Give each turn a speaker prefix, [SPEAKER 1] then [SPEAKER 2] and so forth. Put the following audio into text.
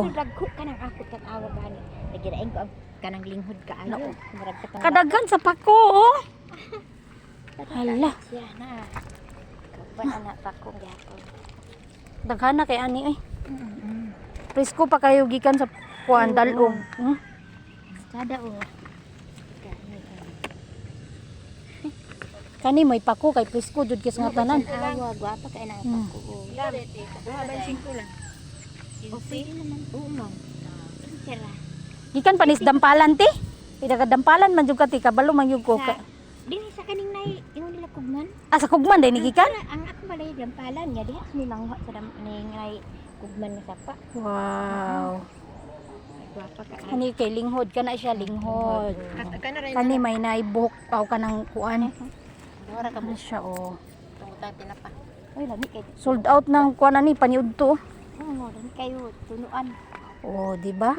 [SPEAKER 1] Dagko ka ng ako tanawa gani. Nagirain ko ang kanang linghod kaayo. Murag ka pang
[SPEAKER 2] Kadaghan sa pako, oh. Hala.
[SPEAKER 1] Siya na. Kapan ana pa ko gyapon.
[SPEAKER 2] Daghan na kay ani oy. Presko pa kayo gikan sa kuan dalog.
[SPEAKER 1] Kada oh. Gani.
[SPEAKER 2] Kani may pako kay presko jud kis nga tanan.
[SPEAKER 1] Awa, gwapa kay nang pako. Oh.
[SPEAKER 3] Lang.
[SPEAKER 1] O, pwede naman. Oo, ma'am. Sira.
[SPEAKER 2] Gikan panis dampalan ti. Pinagadampalan man jud ka ti, kabalo man jud ko.
[SPEAKER 1] Sa, dili sa kaning nay, ingon nila kugman.
[SPEAKER 2] Ah, sa kugman day ni gikan?
[SPEAKER 1] Ang ako balay dampalan nga diha ni manguha sa dam ning nay kugman nga sapa.
[SPEAKER 2] Wow.
[SPEAKER 1] Gwapa ka.
[SPEAKER 2] Kani kay linghod kana siya, linghod.
[SPEAKER 3] Kana rin.
[SPEAKER 2] Kani may naibuhok aw kanang kuan.
[SPEAKER 3] Dora ka
[SPEAKER 2] Ano siya, oh.
[SPEAKER 3] tungutang tinapa.
[SPEAKER 1] Uy, lami kay.
[SPEAKER 2] Sold out ng kuan ani paniudto.
[SPEAKER 1] Oo, lami kayo tunuan.
[SPEAKER 2] Oh, di ba?